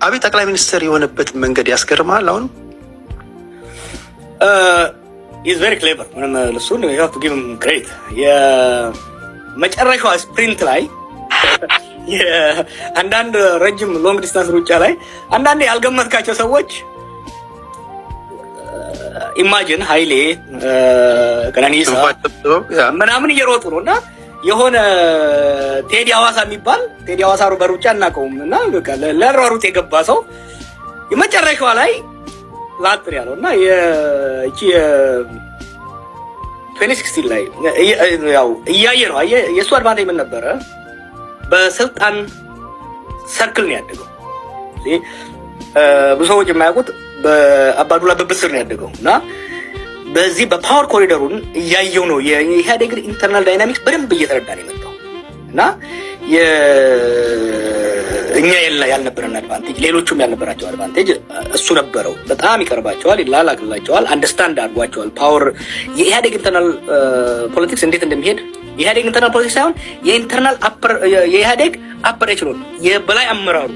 አብይ ጠቅላይ ሚኒስትር የሆነበት መንገድ ያስገርመሃል። አሁን He's very clever። ምንም እሱን you have to give him credit። የመጨረሻዋ sprint ላይ፣ አንዳንድ ረጅም long distance ሩጫ ላይ አንዳንድ ያልገመትካቸው ሰዎች፣ imagine ኃይሌ፣ ቀነኒሳ ምናምን እየሮጡ ነው እና የሆነ ቴዲ ሐዋሳ የሚባል፣ ቴዲ ሐዋሳ በሩጫ እናውቀውም እና ለሯሩጥ የገባ ሰው የመጨረሻዋ ላይ ላጥር ያለው እና ይቺ 2016 ላይ ያው እያየ ነው። የእሱ advantage ምን ነበረ? በስልጣን circle ነው ያደገው። ብዙ ሰዎች የማያውቁት በአባዱላ ብብት ስር ነው ያደገው እና በዚህ በ power corridor ኡን እያየው ነው፣ የኢህአዴግን internal dynamics በደንብ እየተረዳ ነው የመጣው እና እኛ ያልነበረን advantage፣ ሌሎቹም ያልነበራቸው advantage እሱ ነበረው። በጣም ይቀርባቸዋል፣ ይላላክላቸዋል፣ understand አድርጓቸዋል። Power የኢህአዴግ internal politics እንዴት እንደሚሄድ፣ የኢህአዴግ internal politics ሳይሆን የ internal upper የኢህአዴግ upper echelon የበላይ አመራሩ፣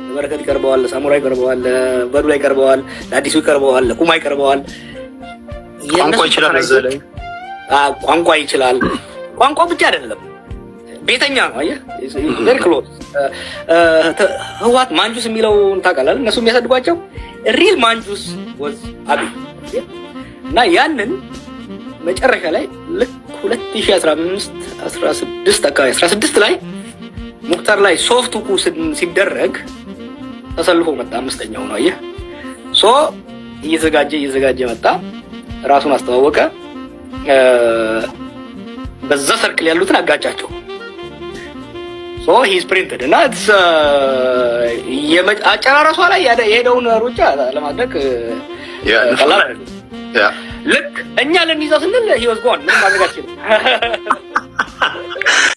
ለበረከት ይቀርበዋል፣ ለሳሞራ ይቀርበዋል፣ ለአባዱላ ይቀርበዋል፣ ለአዲሱ ይቀርበዋል፣ ለኩማ ይቀርበዋል። ቋንቋ ይችላል። ቋንቋ ይችላል። ቋንቋ ብቻ አይደለም፣ ቤተኛ ነው። አየህ፣ very close። ህወሓት ማንጁስ የሚለውን ታውቃለህ? እነሱ የሚያሳድጓቸው real ማንጁስ was አብይ እና ያንን መጨረሻ ላይ ልክ 2015 16 አካባቢ፣ 16 ላይ ሙክታር ላይ soft coup ሲደረግ ተሰልፎ መጣ። አምስተኛው ነው። አየህ፣ so እየተዘጋጀ እየተዘጋጀ መጣ። ራሱን አስተዋወቀ። በዛ circle ያሉትን አጋጫቸው። So he sprinted እና አጨራረሷ ላይ የሄደውን ሩጫ ለማድረግ ቀላል አይደለም። ልክ እኛ ልንይዘው ስንል he was gone። ምንም ማድረግ አትችልም።